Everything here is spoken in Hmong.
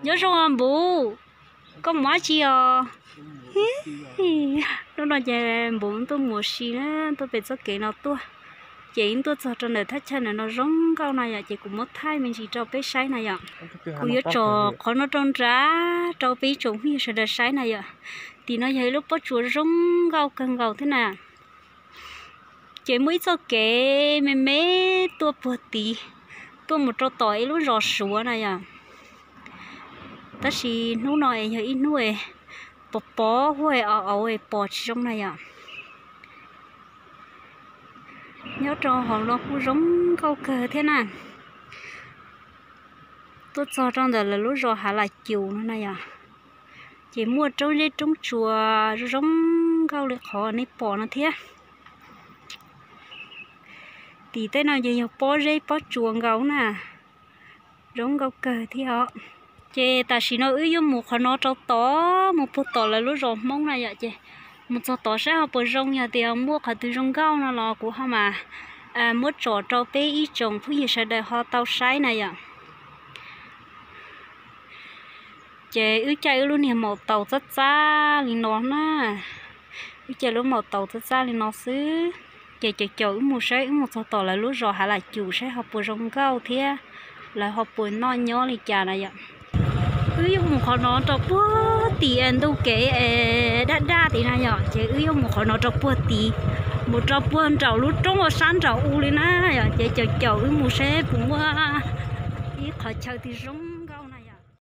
Nyob zoo os Npuv, koj mus dab tsi os? Hnub no ces Npuv tuaj mus ua si na, tuaj pem txoj kev no tuaj. Ces wb tuaj txog rau ntawm thaj chaw ntawm no zoo nkauj na yom, ces kuv muab thaij me ntsis rau peb saib na yom. Kuv yuav tsom qhov no rau nrad rau peb ib tsoom phooj ywg sawv daws saib na yom. Tim no yog ib lub pob tsuas zoo nkauj kawg nkaus thiab na. Ces muaj ib txoj kev me me tuaj puag tid, tuaj mus rau tom ib lub zos Suav na yom. Tab sis hnub no es yog ib hnub es pos pos huab es au au es pom tsis zoo na yom. Nyob rau hauv no kuj zoo nkauj kawg thiab na. Tuaj txog rau ntawm lawv lub zos Hav Lam Cum no na yom, ces muaj roob zeb roob tsuas zoo zoo nkauj li qhov nej pom no thiab. Tim tej no ces yog pob zeb pob tsuas nkaus na, zoo nkauj kawg thiab os. Ces tam sim no wb yuav mus qhov no rau tod, mus puag tom lawv lub zos Hmoob na yom, ces mus txog tod saib ho puas zoo, yog tias muaj qhov twg zoo nkauj no los kuv ho mas muab tsom rau peb ib tsoom phooj ywg sawv daws ho tau saib na yom. Ces wb caij wb lub niag maus taus txab txab li no na, wb caij lub maus taus txab txab li no xwb. Ces caum caum wb mus saib, wb mus txog tom lawv lub zos Hav Lam Cum saib ho puas zoo nkauj thiab lawv ho puas noj nyob li cas na yom. Wb yuav mus qhov no rau puag tim ntu kev es daj daj tid na yom, ces wb yuav mus qhov no rau puag tid, mus rau puag nraum lub roob ua sab nraum u li na yom, ces caum caum wb mus saib puas muaj ib qhov chaw twg zoo.